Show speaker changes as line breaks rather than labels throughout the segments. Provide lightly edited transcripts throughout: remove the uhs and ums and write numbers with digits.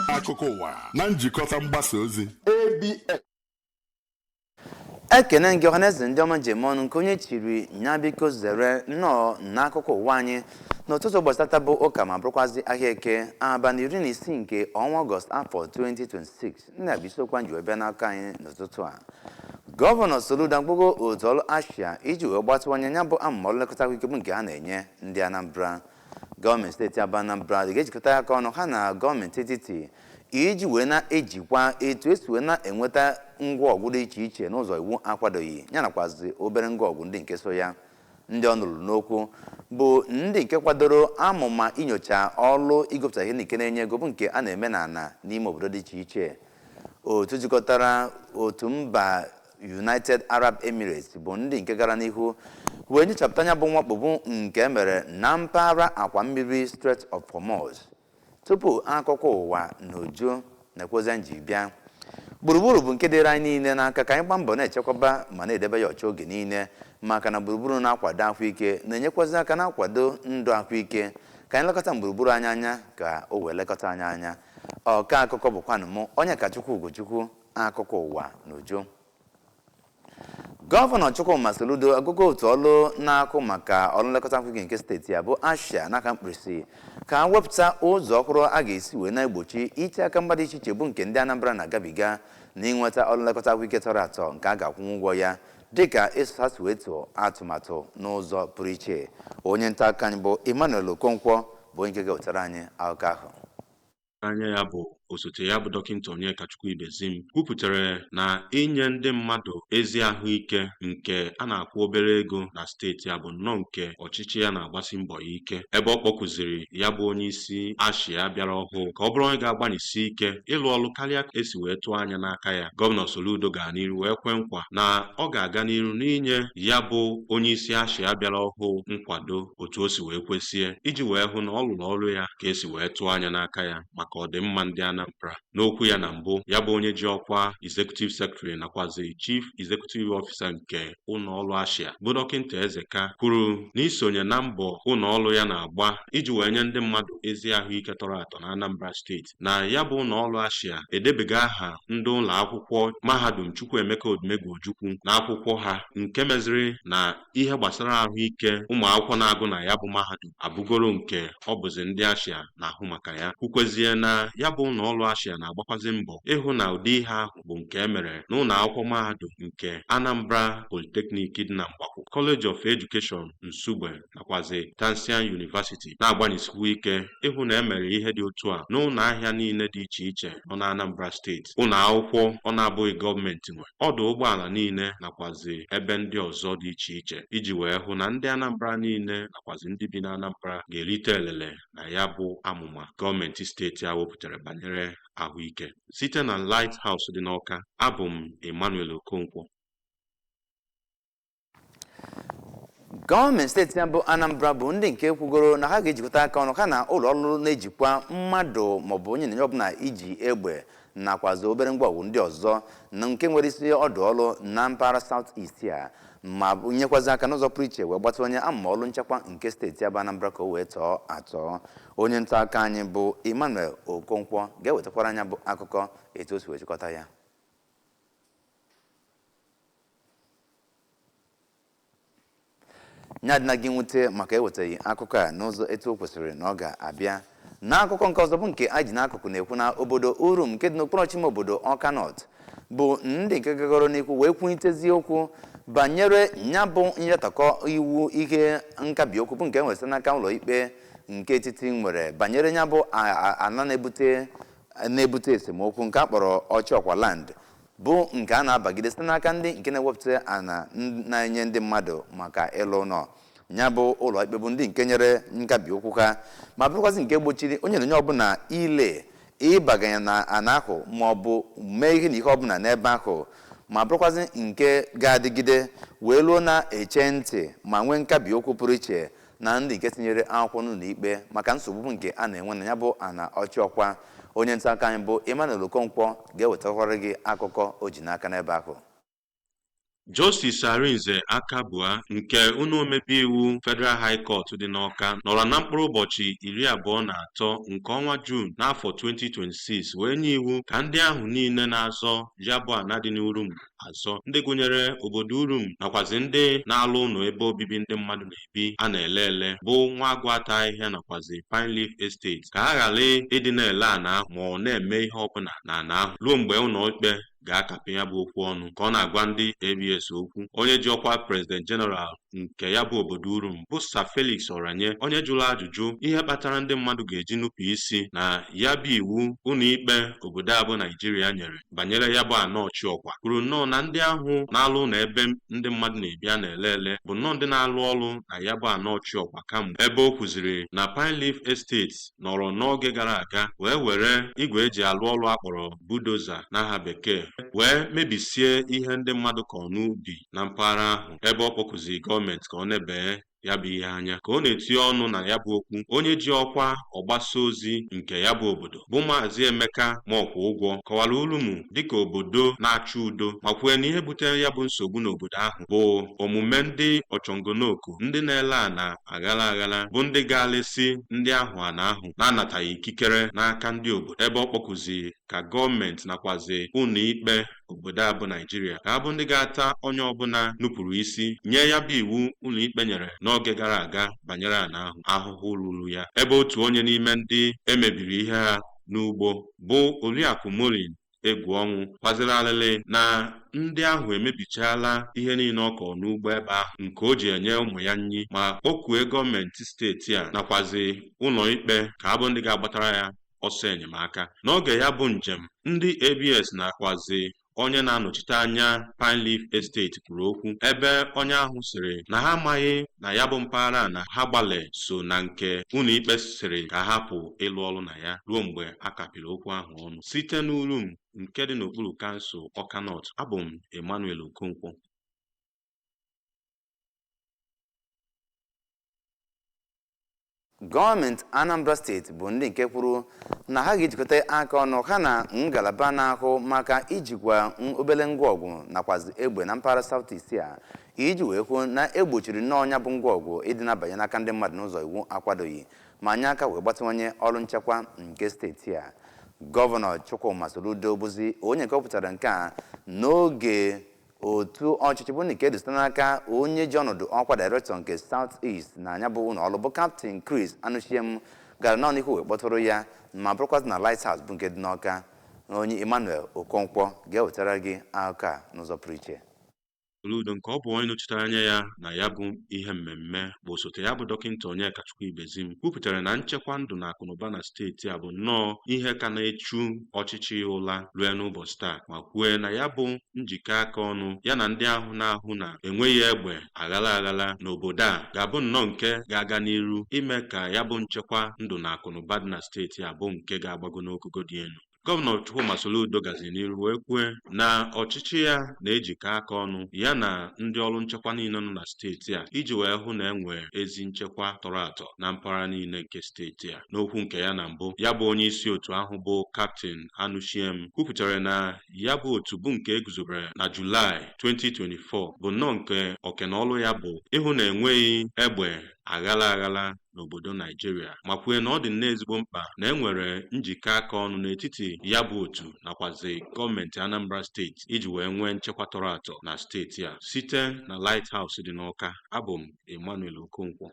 Akụkọ ụwa na njikọta mgbasa ozi
ABS.
Ekene gị, ọhaneze ndị ọma njem ọnụ, nke onye chiri nya biko zere. Nnọọ n'akụkọ ụwa anyị n'ụtụtụ ụbọchị tata bụ ụka, ma bụrụkwazị ahịa Eke, abalị 16 nke ọnwa Ọgọst, afọ 2026. Nna bụ isiokwu anyị ji wee bịa n'aka anyị n'ụtụtụ a. Gọvanọ Soludo akpọgo otu ọrụ ASHIA iji wee gbatịwanye ya bụ amụma ọrụ nlekọta ahụike bụ nke a na-enye ndị Anambra. Gọọmenti steeti aba Anambra ga-ejikọta aka ọnụ ha na gọọmenti etiti iji wee na-ejikwa etu esi wee na-enweta ngwa ọgụ dị iche iche n'ụzọ iwu akwadoghị, ya nakwazi obere ngwa ọgụ ndị nke so ya. Ndị ọ nụrụ n'okwu bụ ndị nke kwadoro amụma inyocha ọrụ igopụta ihe nke na-enye ego bụ nke a na-eme n'ala n'ime obodo dị iche iche. Otu jikọtara otu mba United Arab Emirates bụ ndị nke gara n'ihu wee nyochapụta ya bụ mwakpo bụ nke emere na mpaghara akwa mmiri Strait of Hormuz. Tupu akụkọ ụwa n'uju na-ekwozi nji bịa, gburugburu bụ nke dịrị anyị niile n'aka ka anyị gbaa mbọ na-echekwaba ma na-edebe ya ọcha oge niile, maka na gburugburu na-akwado ahụike, na-enyekwazị aka na-akwado ndụ ahụike. Ka anyị lekọta gburugburu anyị anya ka o wee lekọta anyị anya. Ọka akụkọ bụkwanụ mụ, onye kachukwu Ugochukwu. Akụkọ ụwa n'uju. Gọvanọ Chukwuma Soludo agụgụ otu ọlụ na-akụ maka ọrụ nlekọta ahụike nke steeti ya bụ ASHIA n'aka mkpirisi ka wepụta ụzọ ọhụrụ a ga-esi wee na-egbochi iche aka mgba dị iche iche bụ nke ndị Anambra na-agabiga na ịnweta ọrụ nlekọta ahụike tọrọ atọ nke a ga-akwụnwu ụgwọ ya, dịka ha si wee tụọ atụmatụ n'ụzọ pụrụ iche. Onye nta akụkọ anyị bụ Emmanuel Okonkwo bụ onye nke ga-ewetara anyị akụkọ ahụ.
Anya ya bụ osote ya bụ Dọkịta Onyekachukwu Ibezim kwupụtara na inye ndị mmadụ ezi ahụike nke a na-akwụ obere ego na steeti a bụ nnọọ nke ọchịchị ya na-agbasi mbọ ya ike, ebe ọ kpọkụziri ya bụ onye isi ASHIA bịara ọhụụ ka ọ bụrụ onye ga-agbanisi ike ịlụ ọrụ karịa ka esi wee tụọ anya n'aka ya. Gọvanọ Soludo gara n'iru wee kwe nkwa na ọ ga-aga n'iru n'inye ya bụ onye isi ASHIA bịara ọhụụ nkwado otu o si wee kwesie iji wee hụ na ọ lụrụ ọrụ ya ka esi wee tụọ anya n'aka ya maka ọdịmma ndị Anambra. N'okwu ya na mbụ, ya bụ onye ji ọkwa Executive Secretary nakwazi Chief Executive Officer nke ụlọ ọrụ ASHIA bụ Dọkịta Ezeka kwuru na isonye na mbọ ụlọ ọrụ ya na-agba iji wee nye ndị mmadụ ezi ahụike tọrọ atọ na Anambra Steeti, na ya bụ ụlọ ọrụ ASHIA edebega aha ndị ụlọ akwụkwọ mahadum Chukwuemeka Odumegwu Ojukwu n'akwụkwọ ha, nke meziri na ihe gbasara ahụike ụmụ akwụkwọ na-agụ na ya bụ mahadum abụgoro nke ọ bụzi ndị ASHIA na-ahụ maka ya. Kwukwezie na ya bụ ụlọ ọrụ ASHIA na-agbakwazi mbọ ịhụ na ụdị ihe ahụ bụ nke e mere n'ụlọ akwụkwọ mahadum nke Anambra Polytechnic dị na Mgbakwu, College of Education Nsugbe nakwazi Tansian University, na-agbanyisikwu ike ịhụ na e mere ihe dị otu a n'ụlọ ahịa niile dị iche iche nọ na Anambra Steeti, ụlọ akwụkwọ ọ na-abụghị gọọmenti nwe, ọdụ ụgbọala niile nakwazi ebe ndị ọzọ dị iche iche, iji wee hụ na ndị Anambra niile nakwazi ndị bi na Anambra ga-erite elele na ya bụ amụma gọọmenti steeti a wepụtara banyere ahụike. Site na Lighthouse dị n'Awka, abụ m Emmanuel Okonkwo.
Gọọmenti steeti ya bụ Anambra bụ ndị nke kwugoro na ha ga-ejikọta aka ọnụ ha na ụlọ ọrụ na-ejikwa mmadụ maọbụ onye na-enye ọbụla iji egbe nakwazi obere ngwa ọgụ ndị ọzọ na nke nwere isi ọdụ ọrụ na mpaghara South East a, ma nyekwazi aka n'ụzọ pụrụ iche wee gbatịwanye amụma ọrụ nchekwa nke steeti ya bụ Anambra ka o wee tọọ atọ. Onye nta aka anyị bụ Emmanuel Okonkwo ga-ewetakwara anya bụ akụkọ etu o si wee chịkọta ya. Nya dị na gị nwute maka ewetaghị akụkọ a n'ụzọ etu o kwesịrị na ọ ga-abịa. N'akụkọ nke ọzọ bụ nke anyị ji n'akụkụ na-ekwu na obodo Urum nke dị n'okpuru ọchịchị obodo Awka North bụ ndị nke gagoro n'ikwu wee kwunitezi okwu banyere nya bụ nyatọkọ iwu ihe nkabi okwu bụ nke nwere site n'aka ụlọ ikpe nke etiti nwere banyere nya bụ ana na-ebute esemokwu nke a kpọrọ Ọchịọkwa Land, bụ nke a na-abagide site n'aka ndị nke na-ewepụta ana na-enye ndị mmadụ maka ịlụ ụlọ. Ya bụ ụlọ ikpe bụ ndị nke nyere nkabi okwu ha, ma bụrụkwazị nke gbochiri onye na onye ọbụla ile ịbaganye na ana ahụ ma ọ bụ mee ihe na ihe ọbụla n'ebe ahụ, ma bụrụkwazị nke ga-adịgide wee luo na-eche ntị ma nwee nkabi okwu pụrụ iche na ndị nke tinyere akwụkwọ n'ụlọ ikpe maka nsogbu nke a na-enwe na ya bụ ana Ọchịọkwa. Onye nta aka anyị bụ Emmanuel Okonkwo ga-ewetakwara gị akụkọ o ji n'aka n'ebe ahụ.
Justice Arinze Akabua nke ụlọ omebe iwu Federal High Court dị n'Awka nọrọ na mkpụrụ ụbọchị 23 nke ọnwa Juun n'afọ 2026 wee nye iwu ka ndị ahụ niile na-azọ ya bụ ana dị n'Urum azọ, ndị gụnyere obodo Urum nakwazi ndị na-alụ ụlọ ebe obibi ndị mmadụ na-ebi a na-ele ele bụ nwa agụ ata ahịhịa nakwazi Pine Leaf Estate, ka ha ghara ịdị na-ele ana ahụ ma ọ na-eme ihe ọbụla na ana ahụ ruo mgbe ụlọ ikpe ga-akapị ya bụ okwu ọnụ. Ka ọ na-agwa ndị ABS okwu, onye ji ọkwa President General nke ya bụ obodo Urum bụ Sir Felix Oranye, onye jụrụ ajụjụ ihe kpatara ndị mmadụ ga-eji nupụ isi na ya bụ iwu ụlọ ikpe obodo a bụ Naijiria nyere banyere ya bụ ana ọchịọkwa, kwuru nnọọ na ndị ahụ na-alụ na ebe ndị mmadụ na-ebi a na-ele ele bụ nnọọ ndị na-alụ ọrụ na ya bụ ana ọchịọkwa kamgbe, ebe o kwuziri na Pine Leaf Estate nọrọ n'oge gara aga wee were igwe eji alụ ọrụ akpọrọ bulldozer n'aha bekee wee mebisie ihe ndị mmadụ kọrọ n'ubi na mpaghara ahụ, ebe ọ kpọkụziri gọọmenti ka ọ nebee ya bụ ihe anya. Ka ọ na-etinye ọnụ na ya bụ okwu, onye ji ọkwa ọgbasa ozi nke ya bụ obodo bụ Maazị Emeka Mọkwa Ụgwọ kọwara Urumu dịka obodo na-achọ udo, ma kwue na ihe butere ya bụ nsogbu n'obodo ahụ bụ omume ndị ọchọngonoku, ndị na-ele ana aghara aghara, bụ ndị ga-alesi ndị ahụ ana ahụ na-anataghị ikikere n'aka ndị obodo, ebe ọ kpọkụzi ka gọọmenti nakwazi ụlọ ikpe obodo a bụ Naijiria ka ha bụ ndị ga-ata onye ọbụla nupụrụ isi nye ya bụ iwu ụlọ ikpe nyere n'oge gara aga banyere ana ahụ ahụhụ ruru ya. Ebe otu onye n'ime ndị emebiri ihe ha n'ugbo bụ Oriakụ Morin Egwu Ọnwụ kwaziri alịlị na ndị ahụ emebichala ihe niile ọ kọrọ n'ugbo ebe ahụ nke o ji enye ụmụ ya nri, ma kpọkue gọọmenti steeti a nakwazi ụlọ ikpe ka ha bụ ndị ga-agbatara ya ọsọ enyemaka. N'oge ya bụ njem, ndị ABS nakwazi onye na-anọchite anya Pine Leaf Estate kwuru okwu, ebe onye ahụ sịrị na ha amaghị na ya bụ mpaghara na ha gbalị so na nke ụlọ ikpe sịrị ka hapụ ịlụ ọrụ na ya ruo mgbe a kapịrị okwu ahụ ọnụ. Site n'Urum nke dị n'okpuru kansụl Awka North, abụ m Emmanuel Okonkwo.
Gọọmenti Anambra Steeti bụ ndị nke kwuru na ha ga-ejikọta aka ọnụ ha na ngalaba na-ahụ maka ijikwa obele ngwa ọgụ nakwazi egbe na mpaghara South East a, iji wee kwuo na egbochiri nnọọ ya bụ ngwa ọgụ ịdị na-abanye n'aka ndị mmadụ n'ụzọ iwu akwadoghị, ma nye aka wee gbatịwanye ọrụ nchekwa nke steeti a. Gọvanọ Chukwuma Soludo bụzi onye nke kwupụtara nke a n'oge otu ọchịchị bụ nke dị site n'aka onye ji ọnọdụ ọkwa dairektọ nke South East na anya bụ ụlọ ọrụ bụ Captain Chris Anuchiem gara naanị ihu wee kpọtụrụ ya, ma bụrụkwazị na Lighthouse bụ nke dị n'Awka. Onye Emmanuel Okonkwo ga-ewetara gị akụkọ a n'ụzọ pụrụ iche.
Soludo, nke ọ bụ onye nọchitere anya ya na ya bụ ihe mmemme bụ osote ya bụ Dọkịta Onyekachukwu Ibezim, kwupụtara na nchekwa ndụ na akụnụba na steeti a bụ nnọọ ihe ka na-echu ọchịchị ụla rue n'ụbọchị taa, ma kwue na ya bụ njikọ aka ọnụ ya na ndị ahụ na-ahụ na enweghị egbe aghara aghara n'obodo a ga-abụ nnọọ nke ga-aga n'iru ime ka ya bụ nchekwa ndụ na akụnụba dị na steeti a bụ nke ga-agbago n'ogogo dị elu. Gọvanọ Chukwuma Soludo gaziri n'iru wee kwue na ọchịchị ya na-ejikọ aka ọnụ ya na ndị ọrụ nchekwa niile nọ na steeti a iji wee hụ na e nwee ezi nchekwa tọrọ atọ na mpaghara niile nke steeti a. N'okwu nke ya na mbụ, ya bụ onye isi otu ahụ bụ Captain Anuchiem kwupụtara na ya bụ otu bụ nke eguzobere na Julaị 2024 bụ nnọọ nke okenọlụ ya bụ ịhụ na enweghị egbe aghara aghara n'obodo Naijiria, ma kwue na ọ dị nnọọ ezigbo mkpa na e nwere njikọ aka ọnụ n'etiti ya bụ otu nakwazi gọọmenti Anambra Steeti iji wee nwee nchekwa tọrọ atọ na steeti a. Site na Lighthouse dị n'Awka, abụ m Emmanuel Okonkwo.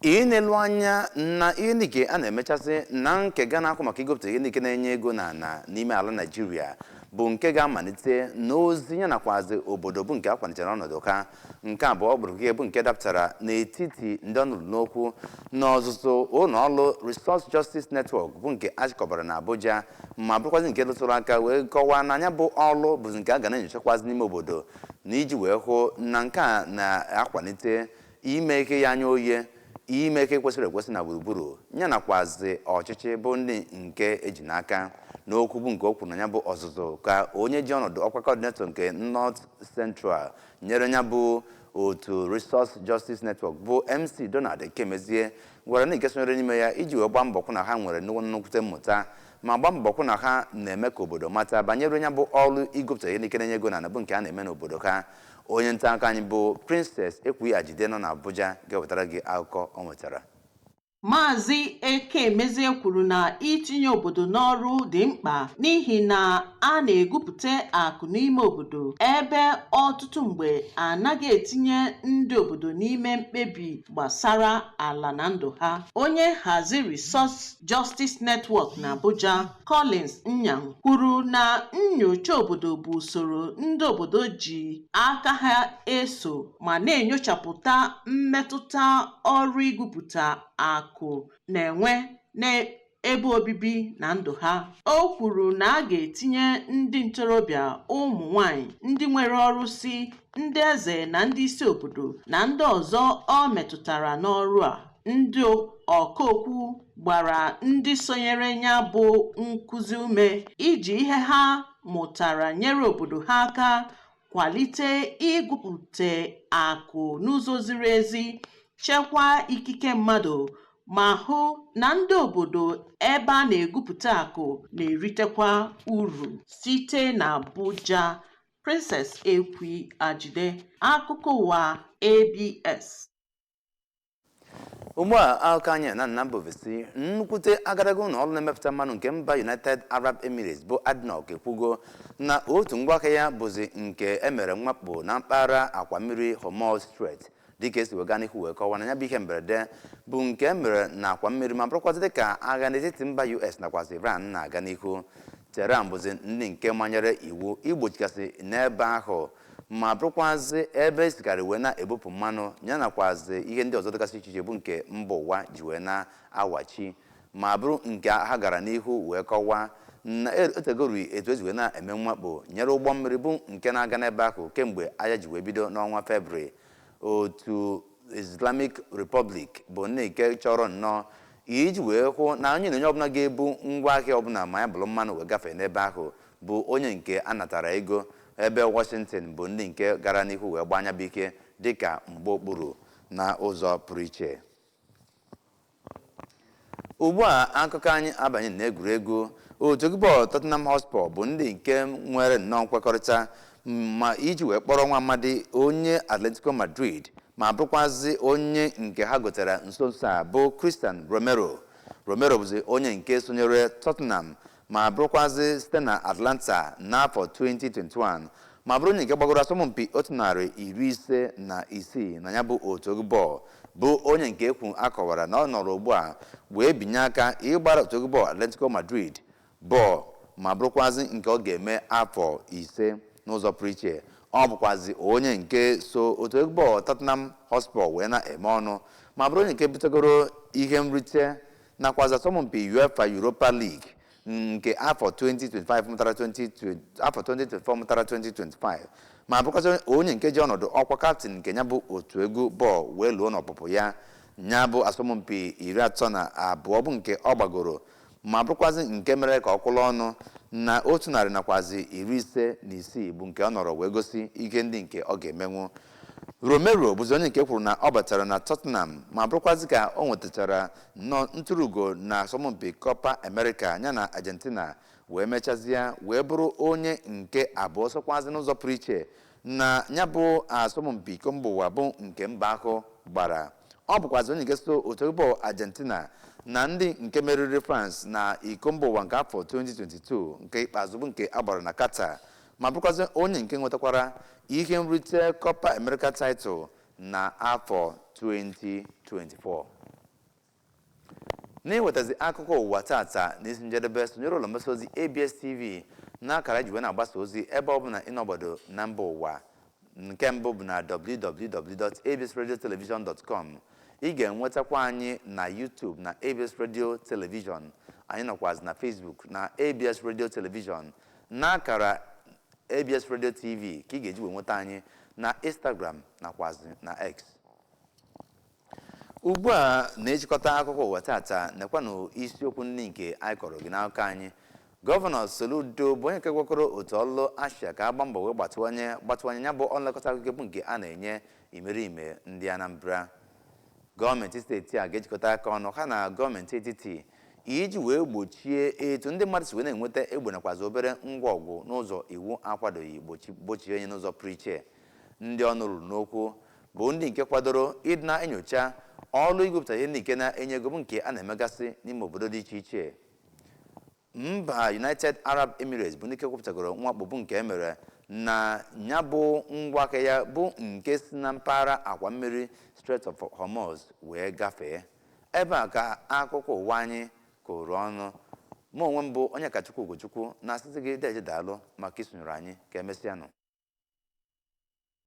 Ị na-elu anya na ihe ndị a na-emechasị na nke ga na-akwụ maka igopụta ihe ndị na-enye ego na ana n'ime ala Naijiria bụ nke ga-amalite n'ozi ya nakwazi obodo bụ nke akwalitere ọnọdụ ha. Nke abụọ bụrụ bụ nke dapụtara n'etiti ndị ọnọdụ n'okwu n'ọzụzụ ụlọ ọrụ Resource Justice Network bụ nke achịkọbara na Abuja, ma bụrụkwazi nke lụtụrụ aka wee kọwaa na anya bụ ọrụ bụzi nke a ga na-enyochakwazi n'ime obodo na iji wee hụ na nke a na-akwalite ime ike ya anya oye, ime ike kwesịrị ekwesị na gburugburu ya nakwazi ọchịchị bụ ndị nke eji n'aka. N'okwu bụ nke o kwuru na ya bụ ọzụzụ ka onye ji ọnọdụ ọkwa coordinator nke North Central nyere ya bụ otu Resource Justice Network bụ MC Donald Ekemezie gwara ndị nke sonyere n'ime ya iji wee gbaa mbọ kwụ na ha nwere nnukwu nnukwute mmụta. Ma gbaa mbọ hụ na ha na-eme ka obodo mata banyere onye bụ ọrụ igwupụta ihe n'ike na-enye ego na bụ nke a na-eme n'obodo ha. Onye nta akụkọ anyị bụ Princess Ekwuyi Ajide nọ n'Abuja ga-ewetara gị akụkọ o nwetara.
Maazị Ekemezie kwuru na itinye obodo n'ọrụ dị mkpa n'ihi na a na-egwupụta akụ n'ime obodo, ebe ọtụtụ mgbe anaghị etinye ndị obodo n'ime mkpebi gbasara ala na ndụ ha. Onye nhazi Resource Justice Network na Abuja, Collins Nyang, kwuru na nnyocha obodo bụ usoro ndị obodo ji aka ha eso ma na-enyochapụta mmetụta ọrụ igwupụta akụ na-enwe n'ebe obibi na ndụ ha. O kwuru na a ga-etinye ndị ntorobịa, ụmụ nwanyị, ndị nwere ọrụsị, ndị eze na ndị isi obodo na ndị ọzọ ọ metụtara n'ọrụ a. Ndị ọkaokwu gbara ndị sonyere ya bụ nkụzi ume iji ihe ha mụtara nyere obodo ha aka kwalite igwupụta akụ n'ụzọ ziri ezi, chekwaa ikike mmadụ, ma hụ na ndị obodo ebe a na-egwupụta akụ na-eritekwa uru. Site n'Abuja, Princess Ekwi Ajide, akụkọ ụwa ABS.
Ugbu a, akụkọ anyị na mba ofesi. Nnukwute agadaga ụlọ ọrụ na-emepụta mmanụ nke mba United Arab Emirates bụ ADNOC ekwugo na otu ngwaahịa ya bụzi nke emere mwakpo na mpaghara akwa mmiri Hormuz Strait, dịka esi wega n'ihu wee kọwaa na ya bụ ihe mberede bụ nke emere na akwa mmiri, ma bụrụkwazị dịka agha n'etiti mba US nakwazi Iran na-aga n'ihu. Tehran bụzi ndị nke manyere iwu igbochikasị n'ebe ahụ, ma bụrụkwazị ebe esikarị wee na-ebupụ mmanụ ya nakwazi ihe ndị ọzọ dịgasị iche iche bụ nke mba ụwa ji wee na-awachi, ma bụrụ nke ha gara n'ihu wee kọwaa na etegori etu esi wee na-eme mwakpo nyere ụgbọ mmiri bụ nke na-aga n'ebe ahụ kemgbe agha ji wee bido n'ọnwa Febrụwarị. Otu Islamic Republic bụ ndị nke chọrọ nnọọ iji wee hụ na onye na onye ọbụla ga-ebu ngwaahịa ọbụla, ma ya bụrụ mmanụ, wee gafee n'ebe ahụ bụ onye nke a natara ego, ebe Washington bụ ndị nke gara n'ihu wee gbaa anya bụ ike dịka mgbe okpuru na ụzọ pụrụ iche. Ugbu a, akụkọ anyị abanye n'egwuregwu. Otu egwu bọọlụ Tottenham Hotspur bụ ndị nke nwere nnọọ nkwekọrịta ma iji wee kpọrọ nwa amadi onye Atletico Madrid, ma bụrụkwazị onye nke ha gotere nso nso a, bụ Cristian Romero. Romero bụzi onye nke sonyere Tottenham ma bụrụkwazị site na Atlanta n'afọ 2021, ma bụrụ onye nke gbagoro asọmpi 156 na ya bụ otu egwu bọọlụ, bụ onye nke ekwu akọwara na ọ nọrọ ugbu a wee binye aka ịgbara otu egwu bọọlụ Atletico Madrid bọọlụ, ma bụrụkwazị nke ọ ga-eme afọ 5 n'ụzọ pụrụ iche. Ọ bụkwazị onye nke so otu egwu bọọlụ Tottenham Hotspur wee na-eme ọnụ, ma bụrụ onye nke butegoro ihe nrite nakwazi asọmpi UEFA Europa League nke afọ 2025 mụtara 20 afọ 2024 mụtara 2025, ma bụrụkwazị onye nke ji ọnọdụ ọkwa kaptịn nke ya bụ otu egwu bọọlụ wee lụọ n'ọpụpụ ya. Ya bụ asọmpi 32 bụ nke ọ gbagoro, ma bụrụkwazị nke mere ka ọ kwụrụ ọnụ na 156 bụ nke ọ nọrọ wee gosi ike ndị nke ọ ga-emenwu. Romero bụzi onye nke kwuru na ọ batara na Tottenham, ma bụrụkwazị ka o nwetachara nnọọ ntụrụugo na asọmpi Copa America ya na Argentina, wee mechazie wee bụrụ onye nke abụọ sokwazi n'ụzọ pụrụ iche na ya bụ asọmpi iko mba ụwa bụ nke mba ahụ gbara. Ọ bụkwazi onye nke so otu bọọlụ Argentina na ndị nke meriri France na iko mba ụwa nke afọ 2022 nke ikpeazụ bụ nke agbara na Qatar, ma bụrụkwazị onye nke nwetakwara ihe nrite Copa America title na afọ 2024. N'iwetazi akụkọ ụwa tata n'isi njedebe, sonyere ụlọ mgbasa ozi ABS TV n'akara ji wee na-agbasa ozi ebe ọ bụla ịnọgbado na mba ụwa. Nke mbụ bụ na www.absradiotelevision.com. Ị ga-enwetakwa anyị na YouTube na ABS Radio Television. Anyị nọkwazi na Facebook na ABS Radio Television. N'akara ABS Radio TV ka ị ga-eji wee nweta anyị na Instagram nakwazi na X. Ugbu a, na-ejikọta akụkọ ụwa tata, nekwanụ isiokwu ndị nke anyị kọrọ gị n'akụkọ anyị. Gọvanọ Soludo bụ onye nke gwakọrọ otu ọlụ Ashia ka agba mbọ wee gbatụwanye ya bụ nlekọta ahụike bụ nke a na-enye imerime ndị Anambra. Gọọmenti steeti a ga-ejikọta aka ọnụ ha na gọọmenti etiti Iji wee gbochie etu ndị mmadụ si wee na-enweta egbe nakwazi obere ngwa ọgụ n'ụzọ iwu akwadoghị, gbochie onye n'ụzọ pụrụ iche. Ndị ọnụ ruru n'okwu bụ ndị nke kwadoro ịdị na-enyocha ọrụ igwupụta ihe ndị nke na-enye ego bụ nke a na-emegasị n'ime obodo dị iche iche. Mba United Arab Emirates bụ ndị nke kwupụtagoro mwakpo bụ nke emere na ya bụ ngwa aka ya bụ nke si na mpaghara akwa mmiri Strait of Hormuz wee gafee. Ebe a ka akụkọ ụwa anyị kụrụ ọnụ. Mụ onwe m bụ onye Kachukwu Ugochukwu na-asịsị gị deje, daalụ maka isonyere anyị. Ka emesịanụ.